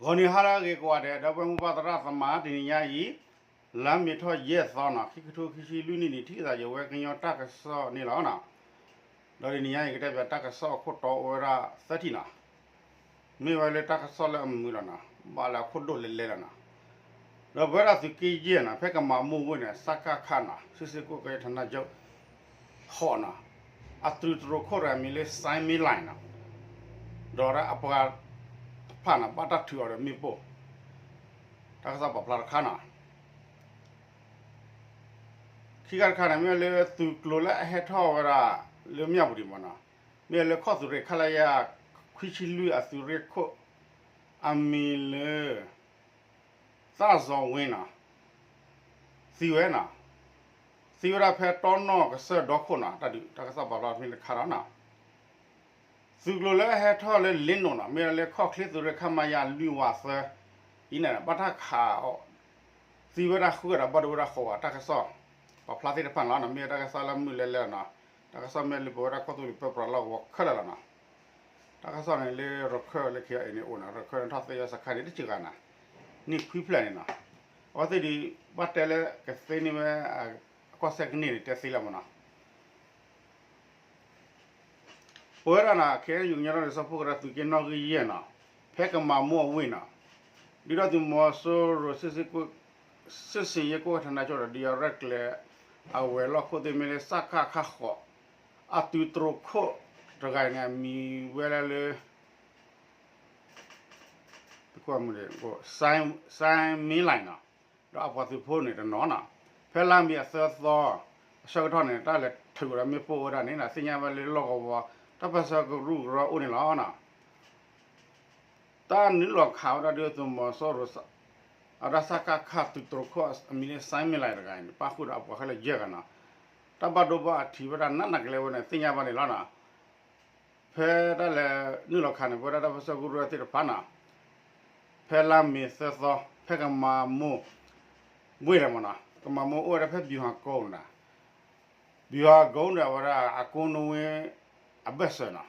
ဂီၤနံၤဟါလၢအဂ့ၤကိးဂၤဒဲး ဒီပုၢ်ဝဲၢ်မုၢ်ဘၣ်သရၣ်သမါ တနံၤညါအံၤ လါမ့ၤထီၣ်ယဲၢ်သီနီၤ ခံကထိခံဆံလွံၢ်နံၣ်န့ၣ် ထံၣ်သးယဝဲကညီတၢ်ကစီၣ်န့ၣ်လီၤနီၤ. ဒီးတနံၤညါအံၤ ကတဲဘၣ်တၢ်ကစီၣ်အခိၣ်တီအိၣ်ဝဲဒၣ်သၢထံၣ်နီၤ. မ့ၢ်ဝဲလၢတၢ်ကစီၣ်လၢအမုာ်လီၤနီၤ ဘၣ်လၢအခိၣ်ဒိၣ်လဲၤလဲၤလီၤနီၤ. ဒီးပဝဲဒၣ်သုးက့ယဲၢ်နီၤ ဖဲကမၤမိၢ်ဝ့ၢ်န့ၣ် စကခနီၤ စံးစ့ၢ်ကီးကဲထနါကၠိ ဃိးနီၤ အသုးတရိးခိၣ်တဂၤမံၤလၢ စဲမ့လၢ်နီၤ ဒီးအပှၤတဖၣ်န့ၣ် ဘၣ်တၢ်ထုးအီၤဒီးမ့ၣ်ပိၢ် တၢ်ကစီၣ်ပာ်ဖျါတခါနီၤ. ခံခါတခါန့ၣ် မ့ၢ်လၢသုးကျိၤလၢအဟဲထီၣ်ဝဲဒၣ် လၢမၠၣ်ဝတံၤမ့ၢ်နီၤ မ့ၢ်လၢခီၣ်သုးရ့ၣ် ခလရ ခွံဆံလွံၢ်အသုးရ့ၣ်ခိၣ် အမံၤလၢ သၣ်စီၤဝ့နီၤ သံဝဲနီၤ သံဝဲဒၣ်ဖဲတီနီၣ်ကစၢၢ်ဒီခိၣ်နီၤ တၢ်ဒုးတၢ်ကစီၣ်ပာ်ဖျါဖဲန့ၣ်တခါဒီးနီၤ သုးကျိၤလၢအဟဲထီၣ်လၢလ့နိးနီၤ မ့ၢ်လၢခီၣ်ချ့သုးရ့ၣ် ခမရ လွံၢ်ဝးသၢ အံၤန့ၣ် ဘၣ်တၢ်ခးအီၤ သံဝဲဒၣ်ဃုဂၤဒီးဘၣ်ဒိဝဲဒၣ်ဃိးဂၤ တၢ်ကစီၣ်ပာ်ဖျါသ့ၣ်တဖၣ်န့ၣ်လီၤနီၤ မ့ၢ်တၢ်ကစီၣ်လၢမုာ်လဲၤလဲၤလီၤနီၤ တၢ်ကစီၣ်မ့ၢ်လၢပဝဲဒၣ်ကီၢ်သူလ့ၤပၢပြးလီၢ်ကဝီၤခဲလၢာ်လီၤနီၤ တၢ်ကစီၣ်န့ၣ်လၢရခၢၣ်လၢ ခ့အံၤန့ၣ် အိၣ်နီၤ ရခၢၣ်န့ၣ်ထီၣ်သ့ယီစခါန့ၣ် တစှၤဂၤနီၤ န့ၢ်ခွံဖျၢၣ်န့ၣ်နီၤ အဝဲသ့ၣ်ဒံး ဘၣ်တဲလၢကသ့န့ၢ်ဝဲ အကီၢ်စဲၣ်ကန့ၢ်န့ၣ် တဲသ့လီၤမ့ၢ်နီၤ ပဝဲဒၣ်နီၤ ခဲအံၤကညီဒီး စီၤဖိကရၢ သုးက့နီၣ်ဂံၢ်ယဲၢ်နီၤ ဖဲကမၤမိၢ်အဝ့ၢ်နီၤ ဒုၣ်ဒါသုးမီၤစိရိၤ စစ်ဆင်ရေးကွပ်ကဲဌာနချုပ်ဒီး ဒုးယၤရဲၣ်ကျဲၤ အဝဲၤလီၢ်ခိၣ်သ့ၣ်မ့ၢ်လၢ စကခ ဃိး အသုးတရိးခိၣ်တဂၤန့ၣ် အမံၤဝဲလၢ စဲမ့လၢ်နီၤ ဒီးအပှၤသုးဖိန့ၣ်တနီၤနီၤ ဖဲလါမ့ၤအသၢသီ အဆၢကတီၢ်န့ၣ် တၢ်လဲၤထုးဒီးမ့ၣ်ပိၢ်ဝဲဒၣ်န့ၣ် သ့ၣ်ညါဝဲလၢလီၢ်ကဝီၤ တၢ်ပၢဆှၢကရူၢ်ကရၢအိၣ်န့ၣ်လီၤနီၤ တၢ်နုာ်လီၤခးဝဲဒၣ်ဒုၣ်ဒါသုးမီၤစိရိၤ အဝဲဒၣ် စကခ သုးတရိးခိၣ်အမံၤလၢ စဲမ့လၢ်တဂၤန့ၣ် ပၣ်ဃုာ်ဒီးအပှၤခဲလၢာ်ယဲၢ်ဂၤနီၤ တၢ်ဘၣ်ဒိဘၣ်ထံးဝဲဒၣ်နးနးကလဲာ်ဝဲန့ၣ် သ့ၣ်ညါဘၣ်န့ၣ်လီၤနီၤ ဖဲတၢ်လဲၤနုာ်လီၤခးန့ၣ် ပဝဲဒၣ်တၢ်ပၢဆှၢကရူၢ်သ့ၣ်တဖၣ်နီၤ ဖဲလါမ့ၤသၢသီ ဖဲကမၤမိၢ်ဝ့ၢ်လီၤမ့ၢ်နီၤ ကမၤမိၢ်အိၣ်ဝဲဒၣ်ဖဲ ဗျူဟာကုန်း န့ၣ် ဗျူဟာကုန်း ဒီးအဝဲဒၣ်အကိးနွံဝ့ အဘၢၣ်စၢၤနီၤ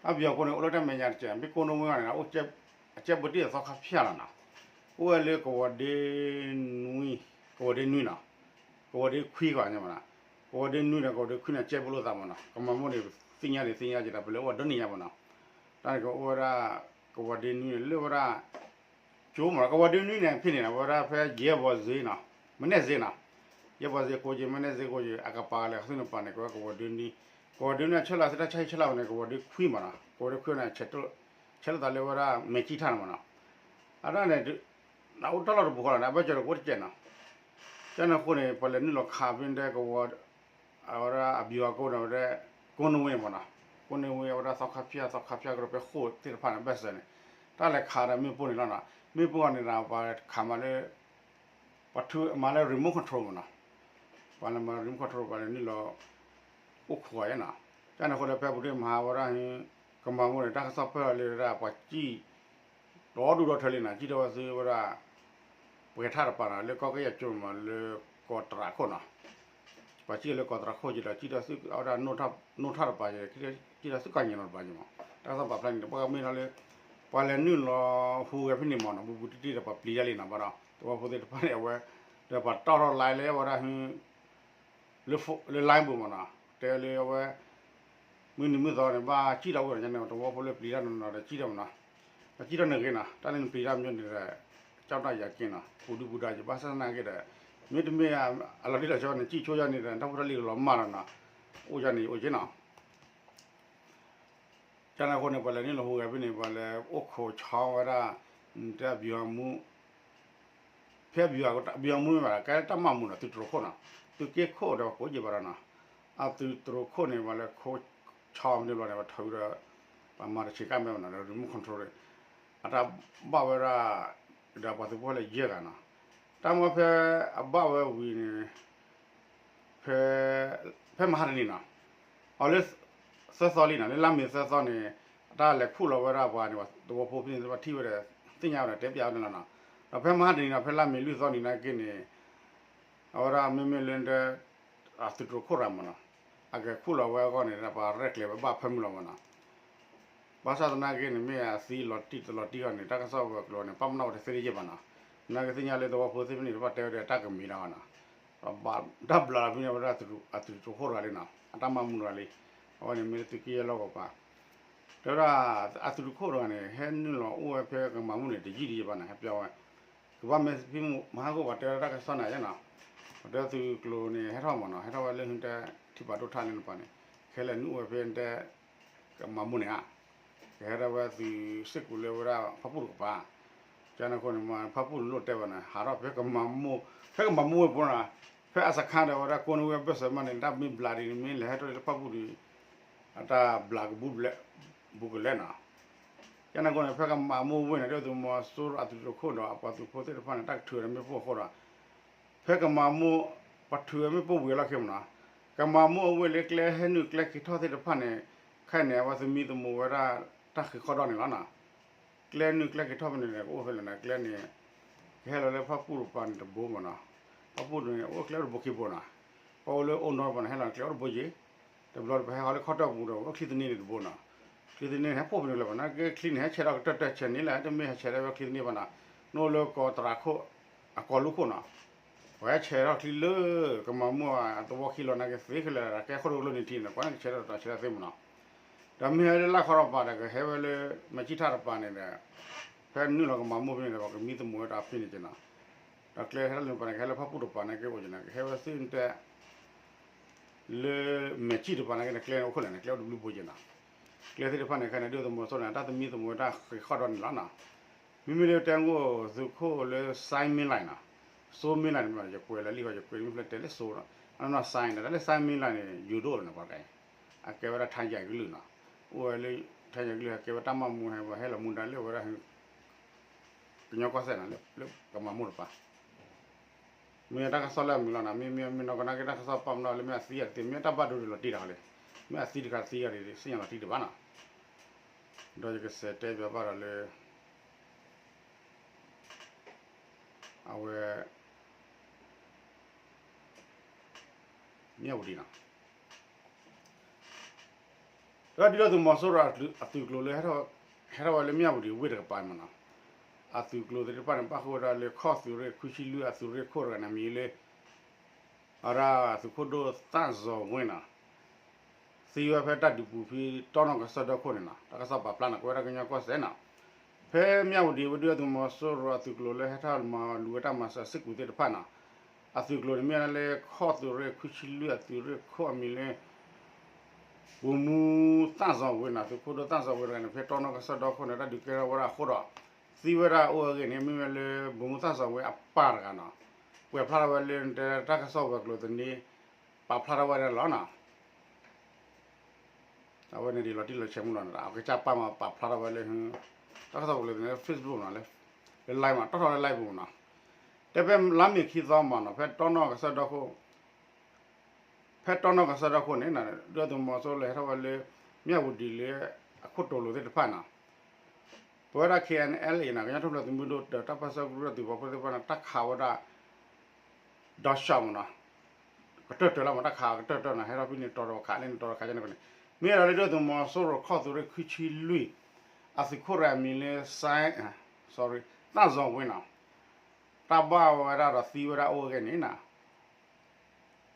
အ ဗျူဟာကုန်း န့ၣ် အိၣ်လၢတၢ်မဲာ်ညါတစဲး မ့ၢ်ကိးနွံဝ့န့ၣ် အကဲပတံၢ်အသီခါဖၠၣ်လီၤနီၤ အိၣ်ဝဲလၢကဝီၤဒ့နွံ ကဝီၤဒ့နွံနီၤ ကဝီၤဒ့ခွံကွၢ်ညါမ့ၢ်နီၤ ကဝီၤဒ့နွံဒီးကဝီၤဒ့ခွံန့ၣ် ကဲပလိာ်သးမ့ၢ်နီၤ ကမၤမိၢ်န့ၣ် သ့ၣ်ညါန့ၣ်သ့ၣ်ညါက့ၤဒီး ပလဲၤအိၣ်ဝဲဒၣ်ဒိၣ်န့ၢ်ညါမ့ၢ်နီၤ တၢ်န့ၣ်ကအိၣ်ဝဲဒၣ် ကဝီၤဒ့နွံန့ၣ် လၢဝဲဒၣ် ကၠိမ့ၢ်နီၤ ကဝီၤဒ့နွံန့ၣ် ဖဲန့ၣ်နီၤ ဝဲဒၣ်ဖဲ ရဲဘော်ဈေးနီၤ မနဲၣ်ဈေးနီၤ ရဲဘော်ဈေးကိးက့ၤ မနဲၣ်ဈေးကိးက့ၤ အကပၤလဲၤခီဆူန့ၣ်ပၤန့ၣ် ကဝဲကဝီၤဒ့နွံ ကဝီၤဒ့နွံန့ၣ် ဆဲးလီၤသ့ၣ်တၢ်ဆါဟံၣ်ဆဲးလီၤဝဲန့ၣ် ကဝီၤဒ့ခွံမ့ၢ်နီၤ ကဝီၤဒ့ခွံန့ၣ် ဆဲးလီၤသးလၢဝဲဒၣ်မဲာ်ကံၣ်ထၣ်န့ၣ်မ့ၢ်နီၤ အဒၣ်န့ၣ် အိၣ်တၢ်လီၢ်တပူၤဃီလီၤန့ၣ် အဘၢၣ်စၢၤတအိၣ်တစဲးနီၤ ကန့ၣ်အဃိန့ၣ် ပှၤလဲၤနုာ်လီၤခးဖဲန့ၣ် ကဝီၤ အဝဲဒၣ်အ ဗျူဟာကုန်း န့ၣ် ဝဲဒၣ် ကိးနွံဝ့န့ၣ်မ့ၢ်နီၤ ကိးနွံဝ့ အဝဲဒၣ်သီခါဖၠၣ် သီခါဖၠၣ်ကရၢၢ် ဖဲဃိၣ်သ့ၣ်တဖၣ်န့ၣ် ဘၢၣ်စၢၤန့ၣ် တၢ်လဲၤခးဒီးမ့ၣ်ပိၢ်န့ၣ်လီၤနီၤ မ့ၣ်ပိၢ်အီၤန့ၣ်ဒီး ပှၤခးမးလၢ ပှၤထုးမၤလၢ remote control မ့ၢ်နီၤ ပှၤလဲၤမၤ remote control ပှၤလဲၤနုာ်လီၤ အိၣ်ခိးယဲနီၤ ကန့ၣ်အဃိဒီး ဖဲပူၤတ့ၢ်မဟါဝဲဒၣ် ကမၤမိၢ်န့ၣ် တၢ်ကစီၣ်ပၢၢ်လၢဝဲဒၣ်ပှၤစံၣ် ဒီဒူၣ်ဒီထၢလံနီၤ စံၣ်ထီၣ်ဝဲဆူဝဲဒၣ် ပှဲၤထၣ်တပၤနီၤ လၢကီၢ်ကယဲၢ်ကၠိမး လၢကီးတရးခိၣ်နီၤ ပှၤစံၣ်လၢကီးတရးခိၣ်က့ၤဒီး စံၣ်ထီၣ်ဆူအဝဲဒၣ် နိၣ်ထၣ်တပၤ စံၣ်ထီၣ်ဆူကီၢ်ညိၣ်နီၤတပၤက့ၤမး တၢ်ကစီၣ်ပာ်ဖျါန့ၣ် ပှၤကမ့ၢ်နီၤလၢ ပှၤလဲၤနုာ်လီၤဟူးဂဲၤဖဲန့ၣ်မးနီၤ ဘူးဘူးတံၢ်တံၢ်ဒီးပှၤပျံၤတၢ်လံနီၤ ဘၣ်ဒီး သဝီဖိသ့ၣ်တဖၣ်န့ၣ် အဝဲ ဒီးပှၤတီၢ်ထီၣ် line လၢအဝဲဒၣ် လၢ line ပူၤမးနီၤ တဲလၢအဝဲ မုၢ်နံၤမုၢ်သီန့ၣ် ဘၣ်စံၣ်ထီၣ်ဝဲဒၣ်န့ၣ် သဝီဖိလၢပျံၤတၢ်နီၤနီၤဒီးစံၣ်ထီၣ်မးနီၤ ပှၤစံၣ်ထီၣ်န့ၣ်ဂ့ၤနီၤ တၢ်လၢနပျံၤတၢ်မးန့ၣ်ဒီး ကၠီၣ်တၢ်ယၤက့နီၤ ပူၤဒုပူၤဒါယဘၣ်ဆၣ်သနာ်က့ဒီး မ့တမ့ၢ်အလီၤတံၢ်လီၤဆဲးန့ၣ် စံၣ်ဆိယါန့ၣ်ဒီး တၢ်ဖိတၢ်လံၤကလီၤမၢ်လီၤနီၤ အိၣ်ယါန့ၣ်အိၣ်က့နီၤ ကန့ၣ်အဃိန့ၣ် ပှၤလဲၤနုာ်လီၤဟူးဂဲၤဖဲန့ၣ် ပှၤလဲၤအိၣ်ခိးဆီဝဲဒၣ် တၢ် ဗျူဟာမှူး ဖဲ ဗျူဟာမှူး မ့ၢ်ဘၣ် ကဲတၢ်မၤမူနီၤ သုးတရိးခိၣ်နီၤ သုးက့ခိၣ်ဒီးကိးယံာ်ဘၣ်ဒီးနီၤ အသုးတရိးခိၣ်န့ၣ် ပှၤလဲၤခိးဆီမ့ၢ်တဘျီန့ၣ် ပှၤထုးဒီး ပှၤမၤတဆံးကါမဲာ်ဘၣ်နီၤ remote control အတၢ်ဘၣ်ဝဲဒၣ် ဒီးပှၤသုးဖိလၢယဲၢ်ဂၤနီၤ တၢ်မ့ၢ်ဖဲအဘၣ်ဝဲဝံၤန့ၣ် ဖဲ ဖဲမဟါတနံၤနီၤ အီၤလၢ သၢသီလံနီၤ လၢလါမ့ၤသၢသီန့ၣ် အတၢ်လဲၤခူၣ်လီၤဝဲဒၣ်ပှၤန့ၣ် သဝီဖိဖဲန့ၣ် ပှၤထံၣ်ဝဲဒီး သ့ၣ်ညါဝဲဒီးတဲပျးဝဲန့ၣ်လီၤနီၤ ဒီးဖဲမဟါတနံၤနီၤ ဖဲလါမ့ၤလွံၢ်သီနံၤနာ်က့န့ၣ် အဝဲဒၣ်မ့မ့ၢ်လၢ အသုးတရိးခိၣ်ရၤမးနီၤ အကခူၣ်လီၤဝဲအဂီၢ်န့ၣ် ပှၤရဲၣ်ကျဲၤဝဲဘၣ်ဖၢမုၢ်လီၤမးနီၤ ဒီး ဘၣ်ဆၣ်သနာ်က့န့ၣ် မ့ၢ်အသံလီၤတံၢ်တလီၤတံၢ်ဃီန့ၣ် တၢ်ကစီၣ်ဝဲၤကျိၤန့ၣ် ပာ်ပနီၣ်ဝဲတသ့တယဲၢ်ဘၣ်နီၤ. သနာ်က့သ့ၣ်ညါလၢသဝီဖိသ့ၣ်တဖၣ်န့ၣ် တဖၣ်တဲဝဲဒီးတၢ်ကမံၤတၢ်ဃီနီၤ, တၢ်ဘျးလီၤဖဲန့ၣ်ဝဲဒၣ်အသုးတခိၣ်တဂၤလံနီၤ, အတၢ်မၤမူတဂၤလံ, အဝဲန့ၣ်မ့ၢ်လၢသုးက့ယဲၢ်လီၢ်ကဝီၤပၤ, တဲဝဲဒၣ် အသုးတခိၣ်တဂၤန့ၣ် ဟဲနုာ်လီၤအိၣ်ဝဲဖဲကမၤမူၣ်န့ၣ် တယံာ်တယံာ်ဘၣ်နီၤ, ဟဲပျီဝဲ ကဘၣ်မ့ၢ်ဖံမဟါခိၣ်ပှၤတဲဝဲဒၣ်တၢ်ကစီၣ်န့ၣ်ယဲနီၤ, ပှၤတဲသုးကျိၤန့ၣ် ဟဲထီၣ်မးနီၤ, ဟဲထီၣ်ဝဲလၢဟံးတဲ ထံပၤဒိၣ်ထၣ်လၢနပၤန့ၣ်, ခဲလၢာ်နုာ်အိၣ်ဝဲဖဲတဲ ကမၤမူၣ်န့ၣ်ဧါ, ကဟဲထီၣ်ဝဲသုးစ့ၢ်ကီးလၢဝဲဒၣ်ဖၣ်ပူၣ်တကပၤ, ကန့ၣ်အဃိန့ၣ် ဖၣ်ပူၣ်န့ၣ်လိၣ်တဲဝဲန့ၣ် ဟးထီၣ်ဖဲကမၤမူၣ်, ဖဲကမၤမူၣ်ဝဲပူၤနီၤ, ဖဲအစခါဒီးဝဲဒၣ် ကိးန့ၢ်ဝဲဘၢၣ်စၢၤမးန့ၣ် တၢ်မ့ၢ်ဘျးဒ်န့ၣ် မ့ၢ်လဲၤဟဲထီၣ်လၢဖၣ်ပူၣ်ဒီး အတၢ်ဘျးကဘူၣ် ဘူးကလဲာ်နီၤ. ကန့ၣ်အဃိန့ၣ် ဖဲကမၤမူၣ်ဝဲန့ၣ် ဒုၣ်ဒါသုးမီၤစိရိၤအသုးတခိၣ်ဒီး အပှၤသုးဖိသ့ၣ်တဖၣ်န့ၣ် တၢ်ကထုးဝဲဒၣ်မ့ၣ်ပိၢ်အဃိဒီး ဖဲကမၤမူၣ် ပှၤထုးဝဲမ့ၣ်ပိၢ်ဝံၤအလီၢ်ခံမးနီၤ, ကမၤမူၣ်အဝ့ၢ်လၢကျဲဟဲနုာ်ကျဲက့ၤထီၣ်သ့ၣ်တဖၣ်န့ၣ် ခဲအံၤန့ၣ် အဝဲသမံသမိးဝဲဒၣ် တၢ်ဃ့ၤဃီၣ်ဒီးန့ၣ်လီၤနီၤ. ကျဲနုာ်ကျဲက့ၤထီၣ်ဖဲန့ၣ်န့ၣ် ကအိၣ်ဖဲလဲၣ်န့ၣ် ကျဲန့ၣ် ကဟဲလီၤလၢဖၣ်ပူၣ်တပၤန့ၣ်တဘိမးနီၤ, ဖၣ်ပူၣ်န့ၣ် အိၣ်ကျဲအိၣ်တဘိခံဘိနီၤ, ပှၤအိၣ်လၢအိၣ်နီတပၤန့ၣ် ဟဲလီၤကျဲအိၣ်တဘိယံၤ, တဘျီဒီးပဟဲဟီလၢခီၣ်တီၢ်ပူၤဒီး အိၣ်ချံသန့ၤန့ၣ်တဘိနီၤ, ချံသန့ၤန့ၣ် ဟဲဖှိၣ်ဖဲန့ၣ်လၢၤဘၣ်နီၤ, ကဲချံန့ၣ် ဟဲဆဲးထီၣ်ကတၢၢ်တၢၢ်ဆဲးန့ၣ်လၢ တမ့ၢ်ဟဲဆဲးထီၣ်ဝဲချံသန့ၤဘၣ်နီၤ, နအိၣ်လၢကီးတရးခိၣ် အကီၢ်လူခိၣ်နီၤ, ပှၤဟဲဆဲးထီၣ်ချံလၢ ကမၤမူၣ်အသဝီခံလီၤနာ်က့သ့ခဲလၢာ် ကဲခိၣ်တကလိန့ၣ်ထံန့ၣ် ကွၢ်န့ၣ်ကဆဲးထီၣ်တတီၤဆဲးထီၣ်သ့မးနီၤ, ဒီးမ့ၢ်ဟဲလၢလၢ်ခီတပၤဒီး ကဟဲဝဲလၢ မဲာ်ကံၣ်ထၣ်တပၤန့ၣ်ဒီး ဖဲနုာ်လီၤကမၤမူၣ်ဖဲန့ၣ်ဒီး ပှၤကမံသမိးဝဲတၢ်ဖဲန့ၣ်က့နီၤ, ဒီးကျဲဟဲထီၣ်လၢပၤန့ၣ် ကဟဲလၢဖၣ်ပူၣ်တပၤန့ၣ် ကအိၣ်က့နီၤ, ကဟဲဝဲသ့ၣ်တဲ လၢမဲာ်ကံၣ်တပၤန့ၣ်က့န့ၣ် ကျဲန့ၣ်အိၣ်ခိၣ်လဲၣ်န့ၣ် ကျဲအိၣ်တဘျုးဘိက့နီၤ, ကျဲသ့ၣ်တဖၣ်န့ၣ် ခဲန့ၣ် ဒုၣ်ဒါသုးမီၤစိရိၤန့ၣ် တၢ်သမံသမိးဝဲတၢ်ဃ့ၤဃီၣ်ဒီးန့ၣ်လီၤနီၤ, မ့မ့ၢ်လၢတဲအိၣ်သုးခိၣ်လၢ Xi Minlai နီၤ, Xi Minlai န့ၣ် ယကွဲးလၢလံာ်ဃီ ယကွဲးမ့ၢ်ဖျဲၣ်တဲလၢ Xi နီၤ, အနီၢ် Xi န့ၣ် တၢ်လၢ Xi Minlai န့ၣ် ယိၤဒိၣ်န့ၣ် ပှၤတဂၤအံၤ အကဲဝဲဒၣ် ထါယၤကလုၢ်နီၤ, အိၣ်ဝဲလၢ ထါယၤကလုၢ် ဟဲကဲဝဲတၢ်မၤမူဟဲ ဟဲလီၤမူဒါလၢဝဲဒၣ် ကညီကီၢ်စဲၣ်နီၤ လၢကမၤမူၣ်တပၤ, မ့ၢ်တၢ်ကစီၣ်လၢအမုာ်လီၤနီၤ, မ့မ့ၢ်မ့ၢ်နီၢ်ကီၢ်နာ်က့ တၢ်ကစီၣ်ပာ်ပနီၣ်လၢမ့ၢ်အသံအတသ့ မ့ၢ်တၢ်ဘၣ်ဒိဒ်လီၤတံၢ်တၢ်ဃီလံ, မ့ၢ်အသံတခါသံဂၤဒ်သ့ၣ်ညါလီၤတံၢ်တဘၣ်နီၤ, ဒီးယကစဲးတဲဘၣ်ဒီးလၢ အဝဲ မၠၣ်ဝတံၤနီၤ, ဒီးဒုၣ်ဒါသုးမီၤစိရိၤအသုးကျိၤလၢ ဟဲထီၣ်ဝဲလၢမၠၣ်ဝတံၤဝ့ၢ်တကပၤမးနီၤ, အသုးကျိၤသ့ၣ်တဖၣ်န့ၣ် ဘၣ်ဃုာ်ဝဲဒၣ်လၢခီၣ်သုးရ့ၣ်ခွံဆံလွံၢ်အသုးရ့ၣ်ခိၣ်တဂၤန့ၣ် မံၤလၢ အဝဲဒၣ်သုးခိၣ်ဒိၣ်သၣ်စီၤဝ့နီၤ သံဝဲဖဲတၢ်ဒုးပူၤဖဲတီနီၢ်ကစၢၢ်ဒီခိၣ်န့ၣ်နီၤ, တၢ်ကစီၣ်ပာ်ဖျါန့ၣ် ကွဲးဝဲဒၣ်ကညီကီၢ်စဲၣ်နီၤ, ဖဲမၠၣ်ဝတံၤဝ့ၢ်ဒုၣ်ဒါသုးမီၤစိရိၤအသုးကျိၤလၢဟဲထီၣ်မၤလူၤဝဲတၢ်မၤစၢၤစ့ၢ်ကီးသ့ၣ်တဖၣ်နီၤ, အသုးကျိၤန့ၣ်မ့ၢ်ဝဲဒၣ်လၢခီၣ်သုးရ့ၣ်ခွံဆံလွံၢ်အသုးရ့ၣ်ခိၣ်အမံၤလၢ ဗိုလ်မှူးသန့်ဇော်ဝင်းနီၤ, သုးခိၣ်ဒိၣ်သန့်ဇော်ဝင်းတဂၤန့ၣ် ဖဲတီနီၢ်ကစၢၢ်ဒီခိၣ်န့ၣ် တၢ်ဒုးကဲထီၣ်ဝဲဒၣ်အဃိဒီး သံဝဲဒၣ်အိၣ်အဂ့ၢ်န့ၣ် မ့ၢ်ဝဲလၢ ဗိုလ်မှူးသန့်ဇော်ဝင်းအပၢ်တဂၤနီၤ, ကွဲးဖျါထီၣ်ဝဲလၢ တၢ်ကစီၣ်ဝဲၤကျိၤသန့ ပာ်ဖျါထီၣ်ဝဲဒၣ်လီၤနီၤ. အဝဲန့ၣ်ဒ်လီၤတံၢ်လီၤဆဲးမးနီၤ, အကစၢ်ပာ်မးပာ်ဖျါထီၣ်ဝဲလၢ တၢ်ကစီၣ်ဝဲၤကျိၤသန့ Facebook နီၤ, လၢ လၢ Line မး တီၣ်ထီၣ်လၢ Line ပူၤနီၤ, တဲဖဲလါမ့ၤခံသီမးနီၤ, ဖဲတီနီၢ်ကစၢၢ်ဒီခိၣ် ဖဲတီနီၢ်ကစၢၢ်ဒီခိၣ်န့ၣ် ဒုၣ်ဒါသုးမီၤစိရိၤလဲၤဟဲထီၣ်ဝဲလၢ မၠၣ်ဝတံၤလၢ အခိၣ်တိၤလိာ်သ့ၣ်တဖၣ်နီၤ, ပဝဲဒၣ် K N L A နီၤ, ကညီထူၣ်ဖျဲးသုးမုၢ်ဒိၣ် ဒီးတၢ်ပၢဆှၢကရူၢ်သုးပာ်ဖှိၣ်သ့ၣ်တဖၣ်န့ၣ် တၢ်ခးဝဲဒၣ် ဒီးဆှၢမးနီၤ, ကတၢၢ်တၢၢ်လီၤမး တၢ်ခးကတၢၢ်တၢၢ်နီၤ, ဟဲထီၣ်ဖဲန့ၣ်တီၤဒီးခးလၢန့ၣ်တီၤဒီးခးကန့ၣ်န့ၣ်, မ့ၢ်ဝဲဒၣ်လၢဒုၣ်ဒါသုးမီၤစိရိၤခီၣ်သုးရ့ၣ်ခွံဆံလွံၢ် အသုးခိၣ်တဂၤမံၤလၢ သန့်ဇော်ဝင်းနီၤ, တၢ်ဘၣ်ဝဲဒၣ်ဒီးသံဝဲဒၣ်အိၣ်အဂ့ၢ်န့ၣ်နီၤ,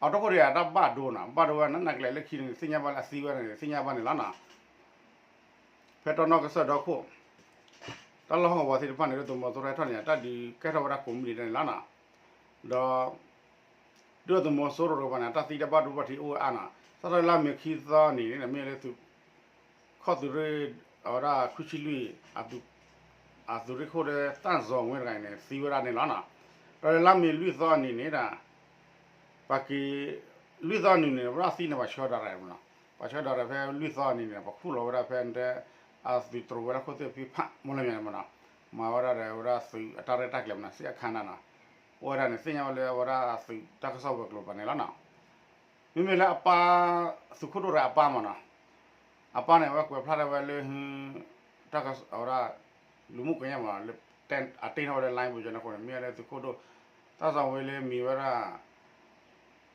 အတခိၣ်ဒံးအတၢ်ဘၣ်ဒိနီၤ, ဘၣ်ဒိဝဲနးနးကလဲာ်လၢခံန့ၣ် သ့ၣ်ညါဘၣ်လၢအသံဝဲဒၣ်န့ၣ် သ့ၣ်ညါဘၣ်န့ၣ်လီၤနီၤ. ဖဲတီနီၢ်ကစၢၢ်ဒီခိၣ် တၢ်လီၢ်ဟီၣ်ကဝီၤသ့ၣ်တဖၣ်န့ၣ် ဒုၣ်ဒါသုးမီၤစိရိၤဟဲထီၣ်န့ၣ် တၢ်ဒုးကဲထီၣ်ဝဲဒၣ်ကိးမုၢ်နံၤဒဲးန့ၣ်လီၤနီၤ. ဒီး ဒုၣ်ဒါသုးမီၤစိရိၤတကပၤန့ၣ် တၢ်သံတၢ်ဘၣ်ဒိဘၣ်ထံးအိၣ်ဝဲအါနီၤ, စးထီၣ်လၢလါမ့ၤခံသီနံၤန့ၣ် မ့ၢ်လၢ ခီၣ်သုးရ့ၣ် အဝဲဒၣ်ခွံဆံလွံၢ် အသုးရ့ၣ်ခိၣ်ဒီး သန့်ဇော်ဝင်းတဂၤန့ၣ် သံဝဲဒၣ်န့ၣ်လီၤနီၤ. ဒီးလၢလါမ့ၤလွံၢ်သီနံၤန့ၣ်ဒီး ပှၤက့ၤ လွံၢ်သီနံၤန့ၣ် ပှၤသံန့ၣ် ပှၤဆှၢဒီးရၤမးနီၤ, ပှၤဆှၢဒီးရၤဖဲလွံၢ်သီနံၤန့ၣ် ပှၤခူၣ်လီၤဝဲဒၣ်ဖဲတဲ အသုးတြိၤဝဲဒၣ်ခိၣ်သ့ၣ်ဖံးဖးမီၢ်လၢမ့ၢ်မးနီၤ, မၤဝဲဒၣ်ဒီးဝဲဒၣ်သုးအတၢ်ရဲၣ်တၢ်ကျဲၤမးနီၤ, စ့အခါနၤနီၤ, အိၣ်ဝဲဒၣ်န့ၣ် သ့ၣ်ညါဝဲလၢအဝဲဒၣ်သုးတၢ်ကစီၣ်ဝဲၤကျိၤပၤန့ၣ်လီၤနီၤ. မ့မ့ၢ်လၢအပၢ် သုးခိၣ်ဒိၣ်တဂၤအပၢ်မးနီၤ, အပၢ်န့ၣ် အဝဲကွဲးဖျါထီၣ်ဝဲလၢ တၢ်ကစီၣ်ဝဲဒၣ် လူမှုကွန်ရက်မးနီၤ, လၢအတ့ထီၣ်ဝဲလၢ line ပူၤကန့ၣ်အဃိန့ၣ် မ့ၢ်ဝဲလၢသုးခိၣ်ဒိၣ် သန့်ဇော်ဝင်းလၢမံၤဝဲဒၣ်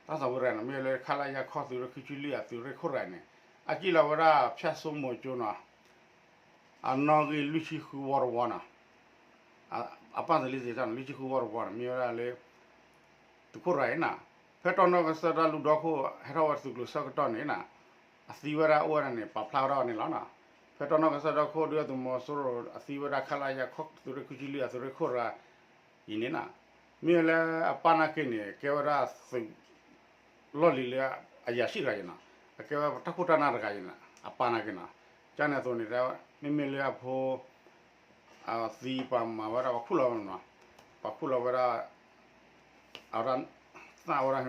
သန့်ဇော်ဝင်းတဂၤန့ၣ် မ့ၢ်ဝဲလၢ ခလရ ခီၣ်သုးရ့ၣ်ခွံဆံလွံၢ်အသုးရ့ၣ်ခိၣ်တဂၤန့ၣ် အစံၣ်လီၤဝဲဒၣ် ဖၠၣ်စိမိၤကၠိနီၤ, အနီၣ်ဂံၢ်လွံၢ်ဆံဃုဝီတဝီနီၤ, အပၢ်သ့ၣ်လံစ့ၢ်တၢ်နီၤ လွံၢ်ဆံဃုဝီတဝီနီၤ မ့ၢ်ဝဲဒၣ်လၢ သုးခိၣ်ရၤအံၤနီၤ, ဖဲတီၢ်နီၣ်ကစၢၢ်တၢ်လူၢ်ဒီခိၣ် ဟဲထီၣ်ဝဲသုးကျိၤဆၢကတီၢ်န့ၣ်နီၤ, အသံဝဲဒၣ်အိၣ်ဝဲဒၣ်န့ၣ် ပာ်ဖျါဝဲဒၣ်န့ၣ်လီၤနီၤ, ဖဲတီၢ်နီၣ်ကစၢၢ်ဒီခိၣ် ဒုၣ်ဒါသုးမီၤစိရိၤအသံဝဲဒၣ် ခလရ ခီၣ်သုးရ့ၣ်ခံဆံလွံၢ် အသုးရ့ၣ်ခိၣ်တဂၤအံၤန့ၣ်နီၤ, မ့ၢ်ဝဲလၢအပၢ်နာ်က့န့ၣ် ကဲဝဲဒၣ်သုး လီၢ်လံၤလၢအယၤဆံၣ်တဂၤအံၤနီၤ, အကဲဝဲတၢ်ခိၣ်တၢ်နၢ်တဂၤအံၤနီၤ အပၢ်နာ်က့နီၤ, ကန့ၣ်အသိးန့ၣ် မ့မ့ၢ်လၢအဖိ အသံပှၤမၤဝဲဒၣ် ပှၤခူၣ်လီၤဝဲနီၤ, ပှၤခူၣ်လီၤဝဲဒၣ် အဝဲဒၣ် သၣ်ဝဲဒၣ်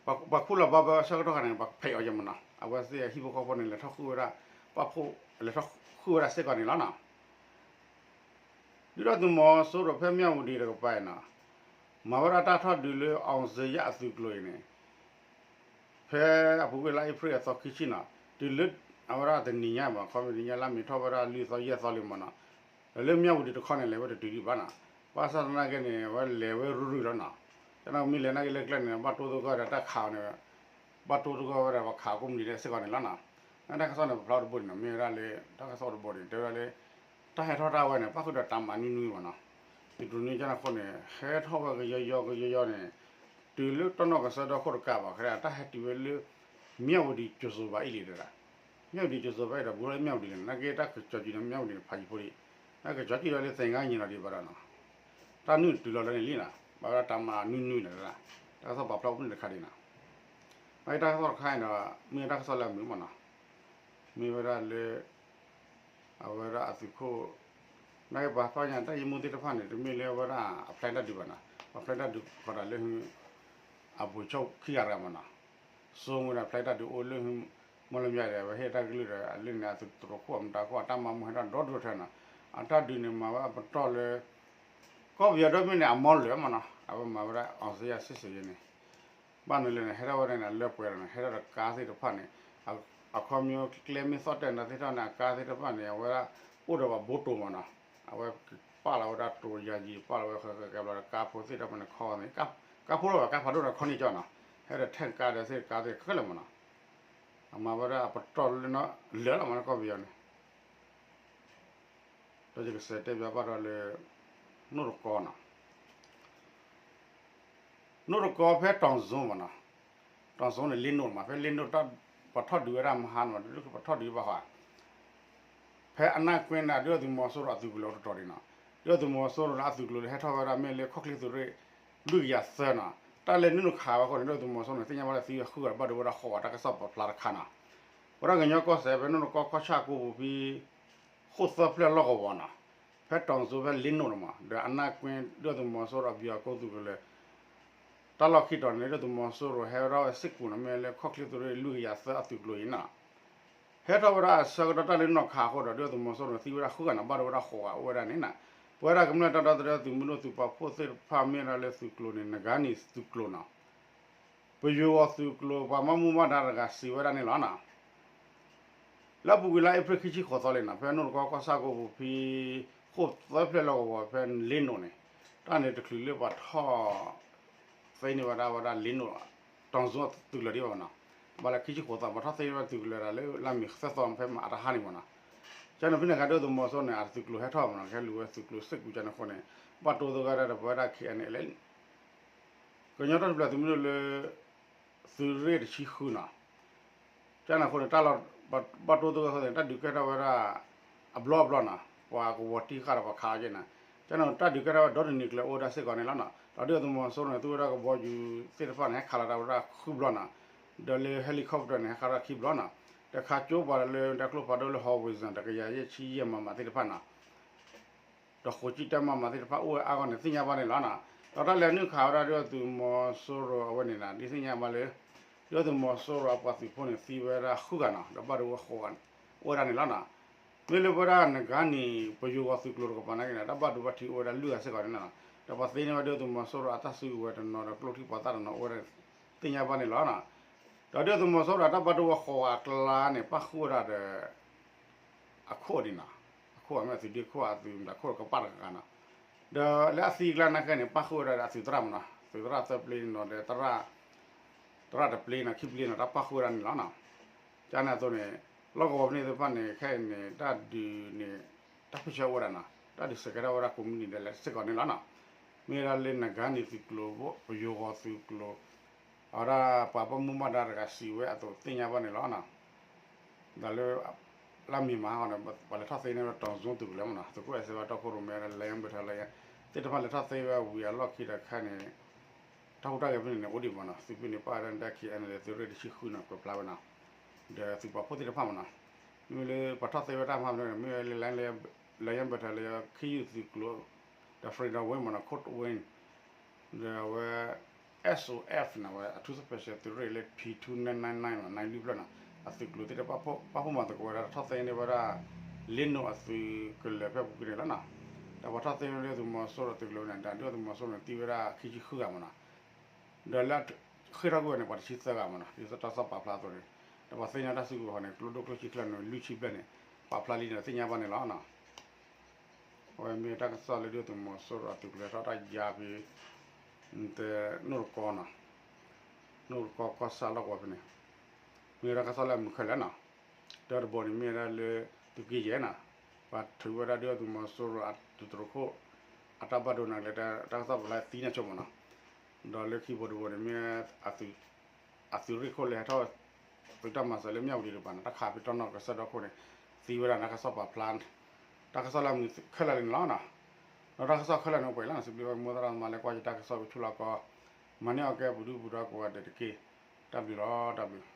ပှၤခူၣ်လီၤဘၣ်ဘၣ်ဆၢကတီၢ်ခါန့ၣ် ပှၤဖံးအီၤယဲမနီၤ, အဝဲသ့ၣ်ဟံၣ်ဖိဃီဖိန့ၣ် လဲၤထီၣ်ဃုဝဲဒၣ် ပှၤဖိ လဲၤထီၣ်ဃုဝဲဒၣ်စ့ၢ်ကီးန့ၣ်လီၤနီၤ, ဒုၣ်ဒါသုးမီၤစိရိၤဖဲမၠၣ်ဝတံၤတကပၤအံၤနီၤ, မၤဝဲဒၣ်တၢ်ထီၣ်ဒုးလၢ အောင်ဇေယျ အသုးကျိၤအံၤန့ၣ် ဖဲအပူၤကွံာ်လါအ့ဖြ့ၣ်အသီခံဆံနီၤ, တုၤလၢ အဝဲဒၣ်တနံၤညါဘၣ် ခီပညီတနံၤညါလါမ့ၤထီၣ်ဝဲဒၣ်လွံၢ်သီယဲၢ်သီလံမနီၤ, ဒီးလၢမၠၣ်ဝတံၤတခီန့ၣ် လဲၤဝဲတတုၤဒံးဘၣ်နီၤ, ဘၣ်ဆၣ်သနာ်က့န့ၣ် အဝဲလဲၤဝဲရုၢ်ရုၢ်လီၤနီၤ, ကန့ၣ်မ့ၢ်လဲၤနာ်က့လၢကျဲန့ၣ် ဘၣ်တိသဂၢၢ်ဒီးတၢ်ခးအီၤန့ၣ် ဘၣ်တိသဂၢၢ်ဝဲဒၣ်ပှၤခးကိးမုၢ်နံၤဒဲးစ့ၢ်ကီးန့ၣ်လီၤနီၤ, တၢ်ကစီၣ်န့ၣ် ပဖျါတဘိန့ၣ်နီၤ မ့ၢ်ဝဲဒၣ်လၢ တၢ်ကစီၣ်တဘိန့ၣ် တဲဝဲဒၣ်လၢ တၢ်ဟဲထီၣ်တၢ်ဝဲန့ၣ် ပၣ်ဃုာ်ဒီးတၢ်မၤနွံနွံမနီၤ, သုးတရူးန့ၣ်ကန့ၣ်အဃိန့ၣ် ဟဲထီၣ်ဝဲကယီယီကယီယီန့ၣ် တုၤလၢတီၢ်နီၣ်ကစၢၢ်ဒီခိၣ်တကးဘၣ် ခဲဒၣ်တၢ်ဟဲတုၤဝဲလၢ မၠၣ်ဝတံၤကၠိၤစိၤဘးအံၤလံဒီး မၠၣ်ဝတံၤကၠိၤစိၤဘးအံၤဒီး ဘူးထီၣ်လၢမၠၣ်ဝတံၤန့ၣ် နာ်က့တၢ်ကစီၤကံၤဒီးမၠၣ်ဝတံၤန့ၣ် ဖးယံၤဖိဒံး, တၢ်ကစီၤကံၤဒီးလၢသ့ၣ်ငါညံၤလီၤဒံးဘၣ်ဒီးနီၤ, တၢ်နုာ်တုၤလီၤလၢန့ၣ်လံနီၤ, ဘၣ်ဝဲဒၣ်တၢ်မၤနွံနွံန့ၣ်, တၢ်ကစီၣ်ပာ်ဖျါအိၣ်ဖဲန့ၣ်တခါဒံးနီၤ, နာ်က့တၢ်ကစီၣ်တခါန့ၣ်ဒီး မ့ၢ်တၢ်ကစီၣ်လၢအမုာ်မနီၤ, မ့ၢ်ဝဲဒၣ်လၢ အဝဲဒၣ်အသုးခိၣ် နာ်က့ပှၤသီၣ်ညါတၢ်ယံာ်မူသ့ၣ်တဖၣ်န့ၣ် တမ့ၢ်လၢဝဲဒၣ်အဖျဲတၢ်ဒုးဘၣ်နီၤ, ပှၤဖျဲတၢ်ဒုးဃီဒီးလၢ အဘိၣ်ဆိၣ်ခံဂၤတဂၤမနီၤ, စိမ့ၢ်ဒီးဖျဲတၢ်ဒုးအိၣ်လၢ မီၢ်လမၠဲဒီး အဝဲဟ့ၣ်တၢ်ကလုၢ်ဒီး အလၢန့ၣ် အသုးတရူးခိၣ်အမတၤခိၣ်အတၢ်မၤမူဟဲဒၣ်ဒီဒူၣ်ထဲနီၤ, အတၢ်ဒုးန့ၣ်မၤဝဲအပတီၢ်လၢ ကီၢ်ပယီၤဒိၣ်မ့ၢ်န့ၣ် အမီလၢာ်မနီၤ, အဝဲမၤဝဲဒၣ် အောင်ဇေယျ စစ်ဆင်ရေးန့ၣ် ဘၣ်နုၤလဲၣ်န့ၣ် ဟဲထီၣ်ဝဲဒၣ်န့ၣ် အလၢပှဲၤဒီးန့ၣ် ဟဲထီၣ်ဒီးကါသ့ၣ်တဖၣ်န့ၣ်, အခီပညီကျဲမ့ၢ်သီၣ်တဲာ်နၤသ့ၣ်တဖၣ်န့ၣ် အကါသ့ၣ်တဖၣ်န့ၣ် အဝဲဒၣ်အိၣ်ဒီးပှၤဘိတိၢ်မနီၤ, အဝဲပာ်လီၤဝဲဒၣ်တိၢ်ယၤယံၤ ပာ်လီၤဝဲဃဲၤဃဲၤကဲဘျီဒီး ကါဖိသ့ၣ်တဖၣ်န့ၣ် ခီန့ၣ် ကါဖိလီၤဘၣ် ကါဖးဒိၣ်ဒီးခီန့ၣ်ကၠီနီၤ, ဟဲဒီးထဲကါဒီးသ့ၣ်ကါသ့ၣ်ခဲလၢာ်မနီၤ, အမၤဝဲဒၣ်အပတီၢ်လၢ လၢာ်လီၤမနီၤကီၢ်ပယီၤန့ၣ် ဒီးယကစးတဲဘၣ်ဘၣ်ဒီးလၢ နိၣ်တကီနီၤ, နိၣ်တကီဖဲတီၤစိမနီၤ, တီၤစိန့ၣ်လ့နိၣ်မး ဖဲလ့နိၣ် ပှၤထီၣ်ဒုးဝဲဒၣ်မဟါန့ၣ်မး ဒ်ပှၤထီၣ်ဒုးဘၣ်ဃီ ဖဲအနၢ်ကွ့န့ၣ် ဒုၣ်ဒါသုးမီၤစိရိၤအသုးကလၢၤအိၣ်တတီၤဒံးနီၤ, ဒုၣ်ဒါသုးမီၤစိရိၤန့ၣ် အသုးကလၢၤလၢဟဲထီၣ်ဝဲဒၣ်မ့ၢ်လၢခီၣ်ချ့သုးရ့ၣ် လွံၢ်ကယၤသၢနီၤ, တၢ်လဲၤနုာ်ခးဝဲအဃိန့ၣ် ဒုၣ်ဒါသုးမီၤစိရိၤန့ၣ် သ့ၣ်ညါဘၣ်လၢသံဝဲဃုဂၤ ဘၣ်ဒိဝဲဒၣ်ဃိးဂၤ တၢ်ကစီၣ်ပာ်ဖျါတခါနီၤ, ဝဲဒၣ်ကညီကီၢ်စဲၣ်ဖဲနိၣ်တကီကီၢ်ဆၣ်ကိးပူၤဖဲ ဃိၣ်သၢဖျၢၣ်လီၢ်ကဝီၤနီၤ, ဖဲတီၤစိဖဲလ့နိၣ်န့ၣ်မး ဒီးအနၢ်ကွ့ဒုၣ်ဒါသုးမီၤစိရိၤအဘျီအကိးသုးကလၢၤ တၢ်လီၢ်ခံတီၤန့ၣ် ဒုၣ်ဒါသုးမီၤစိရိၤဟဲဝဲဒၣ်ဝဲစ့ၢ်ကီးန့ၣ် မ့ၢ်လၢခီၣ်ချ့သုးရ့ၣ်လွံၢ်ကယၤသၢအသုးကလၢၤအံၤနီၤ, ဟဲထီၣ်ဝဲဒၣ်အဆၢကတီၢ်တၢ်လဲၤနုာ်ခးအဃိဒီး ဒုၣ်ဒါသုးမီၤစိရိၤန့ၣ် သံဝဲဒၣ်ဃုဂၤန့ၣ် ဘၣ်ဒိဝဲဒၣ်ဃိးဂၤအိၣ်ဝဲဒၣ်န့ၣ်နီၤ, ပဝဲဒၣ်ကမျၢၢ်တၢ်ဒီသဒၢသုးမုၢ်ဒိၣ်သုးပာ်ဖှိၣ်သ့ၣ်တဖၣ်မ့ၢ်ဒၣ်လၢသုးကျိၤန့ၣ် နဂါနံၤသုးကျိၤနီၤ ပယိၤဂီၤသုးကျိၤပှၤဘၣ်မူဘၣ်ဒါတဂၤစံးဝဲဒၣ်န့ၣ်လီၤနီၤ, လၢအပူၤကွံာ်လါအ့ဖြ့ၣ်ခံဆံဃိးသီလံနီၤ ဖဲနိၣ်တကီကီၢ်ဆၣ်ကိးပူၤဖဲ ဃိၣ်သၢဖျၢၣ်လီၢ်ကဝီၤဖဲလ့နိၣ်န့ၣ် တၢ်န့ၣ်တချုးလၢပှၤထီၣ် သ့န့ၢ်ဝဲဒၣ်ဝဲဒၣ်လ့နိၣ် တီၤစိအသုးကလၢၤဒံးဘၣ်မနီၤ, ဘၣ်လၢခံဆံဃိးသီ ပှၤထီၣ်သ့န့ၢ်ဝဲသုးကလၢၤဒၣ်လၢလါမ့ၤသၢသီဖဲမဟါတဟါန့ၣ်မနီၤ, ကန့ၣ်ဖဲန့ၣ်အခါဒုၣ်ဒါသုးမီၤစိရိၤန့ၣ် အသုးကျိၤဟဲထီၣ်မနီၤ ကဟဲလူၤဝဲသုးကျိၤစ့ၢ်ကီးကန့ၣ်အဃိန့ၣ် ဘၣ်တိသဂၢၢ်ဒၣ်ဒီးပဝဲဒၣ် KNLA ကညီတၢ်ထူၣ်ဖျဲးသုးမုၢ်ဒိၣ်လၢ သုးရ့ၣ်တဆံဃုနီၤ, ကန့ၣ်အဃိန့ၣ် တၢ်လီၢ် ဘၣ်တိသဂၢၢ်အဃိန့ၣ် တၢ်ဒုးကဲထီၣ်ဝဲဒၣ် အဘျီအဘျီနီၤ ပှၤကဝီၤတံၢ်ဃာ်ဒီးပှၤခးအီၤက့နီၤ, ကန့ၣ်တၢ်ဒုးကဲထီၣ်ဝဲဒီတနံၤကျၢၤအိၣ်ဝဲဒၣ်စ့ၢ်ကီးန့ၣ်လီၤနီၤ, ဒီးဒုၣ်ဒါသုးမီၤစိရိၤန့ၣ် သူဝဲဒၣ်ကဘီယူၤသ့ၣ်တဖၣ်န့ၣ် ဟဲခးလီၤတၢ်ဝဲဒၣ်ဃုဘျီနီၤ, ဒီးလၢ helicopter န့ၣ် ဟဲခးတၢ်ခံဘျီနီၤ, ဒီးခးကၠိပှၤဒီးလၢတၢ်ကျိဖးဒိၣ်လၢ howitzer တကယၤယဲၢ်ဆံယဲၢ် မမ သ့ၣ်တဖၣ်နီၤ ဒီးဃိးကၠံတၢ်မၤမၤသ့ၣ်တဖၣ် အိၣ်ဝဲအါဂီၢ်န့ၣ် သ့ၣ်ညါဘၣ်န့ၣ်လီၤနီၤ, ဒီးတၢ်လဲၤနုာ်ခးဝဲဒၣ်ဒုၣ်ဒါသုးမီၤစိရိၤအဝဲန့ၣ်နီၤ ဒ်သ့ၣ်ညါဘၣ်လၢ ဒုၣ်ဒါသုးမီၤစိရိၤအပှၤသုးဖိန့ၣ် သံဝဲဒၣ်ဃုဂၤနီၤ ဒီးဘၣ်ဒိဝဲဃိးဂၤ အိၣ်ဝဲဒၣ်န့ၣ်လီၤနီၤ, မ့ၢ်လၢပဝဲဒၣ်နဂါနံၤပယိၤဂီၤသုးကျိၤတကပၤနာ်က့န့ၣ် တၢ်ဘၣ်ဒိဘၣ်ထံးအိၣ်ဝဲဒၣ်လွံၢ်ဂၤစ့ၢ်ကီးန့ၣ်နီၤ, ဒီးပှၤသ့န့ၢ်ဝဲဒုၣ်ဒါသုးမီၤစိရိၤအတၢ်စုကဝဲၤတနီၤဒီးကျိချံမျိာ်သၣ်တနီၤအိၣ်ဝဲဒၣ် သ့ၣ်ညါဘၣ်န့ၣ်လီၤနီၤ, ဒီးဒုၣ်ဒါသုးမီၤစိရိၤအတၢ်ဘၣ်ဒိဝဲဃိးဂၤအကျါန့ၣ် ပၣ်ဃုာ်ဝဲဒၣ်ဒီး အခိၣ်ဒံးနီၤ, အခိၣ်အမ့ၢ်သုးဒ့ခိၣ်အသုးမုၢ်ခိၣ်ကပၣ်တဂၤနီၤ, ဒီးလၢအသံအကျါနာ်က့န့ၣ် ပၣ်ဃုာ်ဝဲဒၣ်ဒီးအသုးသရၣ်မနီၤ, သုးသရၣ်သၢပျ့နီၤ ဒီးသရၣ် သရၣ်တပျ့နီၤ ခံပျ့နီၤ တၢ်ပၣ်ဃုာ်ဝဲဒၣ်န့ၣ်လီၤနီၤ, ကန့ၣ်အသိးန့ၣ် လီၢ်ကဝီၤဖဲန့ၣ်သ့ၣ်တဖၣ်န့ၣ် ခဲအံၤန့ၣ် တၢ်ဒုးန့ၣ် တၢ်ဖုဆၢအိၣ်ဝဲဒၣ်နီၤ, တၢ်ဒုးစဲးကဲထီၣ်ဝဲဒၣ်ကိးမုၢ်နံၤဒဲးလဲၣ်စ့ၢ်ကီးန့ၣ်လီၤနီၤ. မ့ၢ်ဝဲဒၣ်လၢနဂါန့ၣ်သုးကျိၤ, ပယိၤဂီၤသုးကျိၤ, အဝဲဒၣ်ပှၤဘၣ်မူဘၣ်ဒါတဂၤစံးဝဲအသိးသ့ၣ်ညါဘၣ်န့ၣ်လီၤနီၤ. ဒီးလၢ လၢမံၤမၤဟီန့ၣ် ပှၤလဲၤထီၣ်သ့န့ၢ်ဝဲဒၣ်တီၤစုသုးကလၢၤမနီၤ, သုးခိၣ်အဲၣ်စဲဘၣ်တီခိၣ်ရိၣ်မဲ လၢယဘၢၣ်ထၢလၢ သ့ၣ်တဖၣ်လဲၤထီၣ်သ့ဝဲဝံၤအလီၢ်ခံတခါန့ၣ် တၢ်ဟူးတၢ်ဂဲၤဖဲန့ၣ်န့ၣ် အိၣ်ဒံးမနီၤ, သုးဖဲန့ၣ်ပာ်ဝဲဒၣ် ဒဲခံ အဲၣ် သုးရ့ၣ်တဆံဃုနီၤ ကွဲးဖျါဝဲနီၤ, ဒီးသုးပာ်ဖှိၣ်သ့ၣ်တဖၣ်မနီၤ, မ့ၢ်လၢပှၤထီၣ်သ့ဝဲတၢ်မၤဖဲန့ၣ် မ့ၢ်ဝဲလၢ လၢယဘၢၣ်ထၢလၢ ခ့ယုၢ်သုးကျိၤ ဒီး Freedom Wing မနီၤ Cold Wing ဒီးအဝဲ S O F န့ၣ် အဝဲအထူး special သုးရ့ၣ်လၢ P two nine nine nine နီၤ နံၣ်လွံၢ်ဖျၢၣ်နီၤ, အသုးကျိၤသ့ၣ်တဖၣ် ပာ်ဖှိၣ်မၤသကိးဝဲဒၣ် ထီၣ်သ့န့ၢ်ဝဲဒၣ် လ့နိးအသုးကလၢၤဖဲပူၤကွံာ်န့ၣ်လီၤနီၤ. ဒီးပှၤထီၣ်သ့န့ၢ်ဒုၣ်ဒါသုးမီၤစိရိၤအသုးကလၢၤန့ၣ် ဒီးဒုၣ်ဒါသုးမီၤစိရိၤန့ၣ် သံဝဲဒၣ်ခံဆံဃုဂၤမနီၤ, ဒီးလၢဃ့ၢ်ထီၣ်ကွံာ်ဝဲန့ၣ် ပှၤတဆံသၢဂၤမနီၤ, ဒ်သိးတၢ်ကစီၣ်ပာ်ဖျါအသိးန့ၣ်, ဒီးပှၤသ့ၣ်ညါတၢ်စုကဝဲၤန့ၣ် ကျိဒိၣ်ကျိဆံးချၢန့ၣ် လွံၢ်ဆံဘျဲၣ်န့ၣ် ပာ်ဖျါလံန့ၣ် သ့ၣ်ညါဘၣ်န့ၣ်လီၤနီၤ. အဝဲမ့ၢ်တၢ်ကစီၣ်လၢဒုၣ်ဒါသုးမီၤစိရိၤအသုးကလၢၤထီၣ်တၢ်ယါဖဲ နီၢ်တကီနီၤ, နီၢ်တကီကီၢ်ဆၣ်လီၢ်ကဝီၤဖဲန့ၣ်, မ့ၢ်ဝဲဒၣ်တၢ်ကစီၣ်လၢအမုာ်ခဲလၢာ်နီၤ. တၢတဘီန့ၣ်မ့ၢ်ဝဲဒၣ်လၢ သုးက့ယဲၢ်နီၤ, ပှၤထုးဝဲဒၣ်ဒုၣ်ဒါသုးမီၤစိရိၤအသုးတရူးခိၣ် အတၢ်ဘၣ်ဒိန့ၣ်လၢ တၢ်ကစီၣ်ပူၤလၢသံန့ၣ်ဆိမနီၤ. ဒီးလၢခံဘီတဘီန့ၣ်မ့ၢ် အသုးရ့ၣ်ခိၣ်လၢဟဲထီၣ် သုးတၢ်မၤစၢၤလၢမၠၣ်ဝတံၤတပၤန့ၣ် တၢ်ခးဖဲတီၢ်နီၣ်ကစၢၢ်ဒီခိၣ်န့ၣ် သံဝဲဒၣ်န့ၣ် တၢ်ကစီၣ်ပာ်ဖျါ တၢ်ကစီၣ်လၢအမုာ်ခဲလၢာ်န့ၣ်လီၤနီၤ. ဒီးတၢ်ကစီၣ်ခဲလၢာ်န့ၣ်အိၣ်ပှဲၤလီၤနီၤ, စံးဘျုးဘၣ်မိၢ်သရၣ်သမါလၢကွၢ်ယတၢ်ကစီၣ်ဝံၤဆူၣ်လီၤကီး, မၤန့ၢ်အီၤကဲပှၤဒုၣ်ပှၤဒါကိးဂၤဒဲးတက့ၢ်. တၢ်ဘျုးလီၤ, တၢ်ဘျုး.